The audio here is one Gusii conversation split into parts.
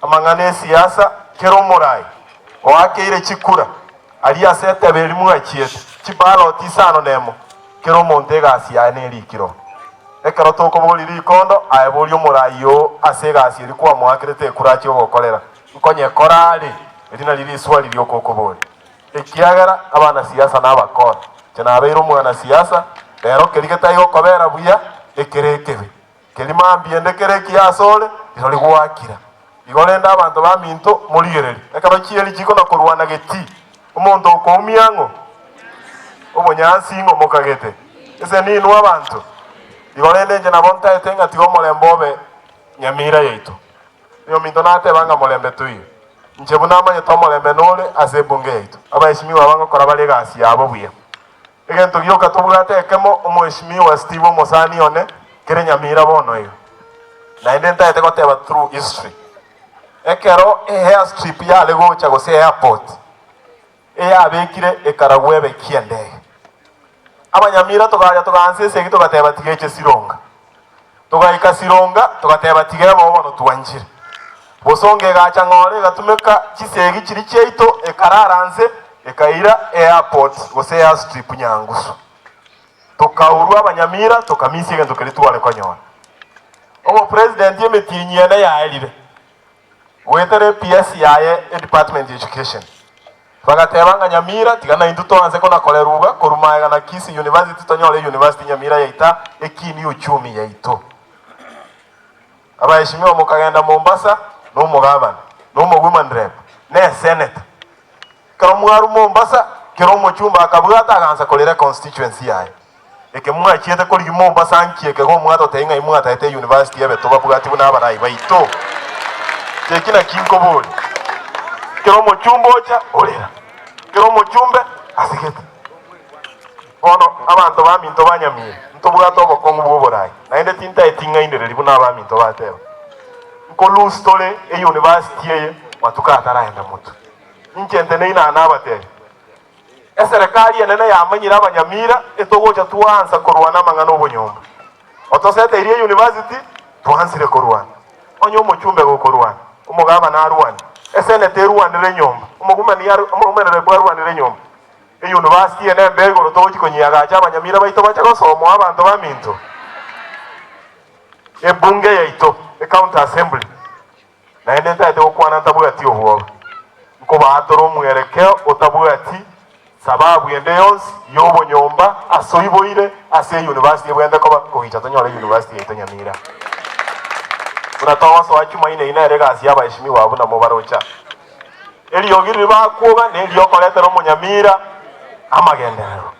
Amang'ana 'esiasa, kera omorai oakeire chikura aria ase etebe eria mwachiete, chibaloti isano nemo, kera omonto egasi yaye nerikire oo. Ekero tokoboria rikondo, aye boria omorai oo ase egasi eria kwamoakerete ekura achie gokorera, nkonyekora are? Eri nario riswali rioka okoboria. Ekiagera abanasiasa nabakora. Inche nabeire omwanasiasa, rero keria getari gokobera buya, ekere ekebe. Keria mambia ende kere ekiya asore, rirorio gwakira. Igo rende abanto baminto, morigererie, ekero chieri chikona korwana getii, omonto okoumia ng'o? Obonyansi ng'o mokagete? Ase ninwe abanto. Igo rende inche nabo ntaete ng'a tiga omorembe obe nyamira yaito. Oyominto nateba ng'a morembe toiyo. Inche buna amanyete omorembe nore ase ebunge yaito. Abaesimigwa aba ngokora bare egasi yabo buya. Egento gioka tobwate ekemo, Omweshimiwa Steve omosani one, kere nyamira bono iga. Naende ntaete goteba through history. Ekero airstrip yare gocha gose airport, eyabekire ekaragwa ebe ki'endege. Abanyamira togacha togaansa esegi togateba tiga eche Sironga. Togaika Sironga togateba tiga ebe bono twanchire. Bosongo egacha ng'ora egatumeka chisegi chiria chiaito ekarara nse ekaira airport gose airstrip Nyangusu. Tokaurwa abanyamira tokamisia egento keria tware konyora. Omopresident emetienyi ene yaerire goetera ePS yaye edepartment ya education. Bagateba ng'a Nyamira tiga naintwe toanse kona-korerwa iga korwa magega na Kisii University tonyore University Nyamira yaita ekiini uchumi yaito. Abaheshimiwa mokagenda Mombasa na omogavana, na omowoman rep, na esenator. Ekero mwarwa Mombasa, kera omochumba akabwata agansa korera econstituency yaye. Eke mwachiete korigia Mombasa nki eke igo mwatotebia ng'ai mwataete euniversity ebe tobabwati buna abarai baito? Eki naki nkoboria. Kera omochumba ocha orera, kera omochumbe asigete. Bono abanto baminto ba Nyamira, ntobwate obokong'u bw'oborai, naende tintaeti ng'ainereria buna abaminto bateba. Nko lose tore euniversity eye matuko ataraenda motwe. Inche nteneine aa nabatebia, Eserekari enene yamanyire abanyamira etogocha twaansa korwana amang'ana obonyomba. Otoseteirie euniversity twansire korwana. Onye omochumbe gokorwana, omogabana arwane, eseneta erwanere enyomba, omogumenerebu arwanere enyomba. Euniversity eye nembe igoro togochi konyiagacha abanyamira baito bache gosomoa abanto baminto. Ebunge yaito, ecounty assembly, Naende ntaete gokwana ntabwati obwoba, nkobaatora omwerekeo otabwati sababu ende yonsi y'obonyomba ase oiboire ase eyunivasiti ebwenerete koba kogicha tonyore eyunivasiti yaito Nyamira. Buna togosoa Chumaine eyio nere egasi y'abaheshimiwa abwo buna mobarocha. Eriogi riria bakwoga neriokoretera omonyamira amagenderero.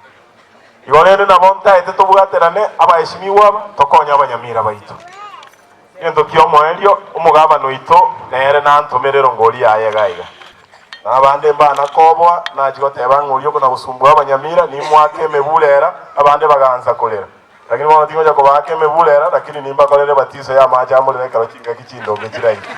Igo rende nabo ntaete tobwaterane abaheshimiwa aba tokonye abanyamira baito. Egento ki'omoerio, omogabana oito nere nantomere erongori yaye iga iga. Na abande mbana koboa, nachia goteba ng'a oria okona-gosumbua abanyamira, nimoake emeburera, abande bagansa korera. Lakini bono tingocha kobaaka emeburera, lakini nimbakorere ebatiso y'amache amorero ekero chingaki chindonge chiraike.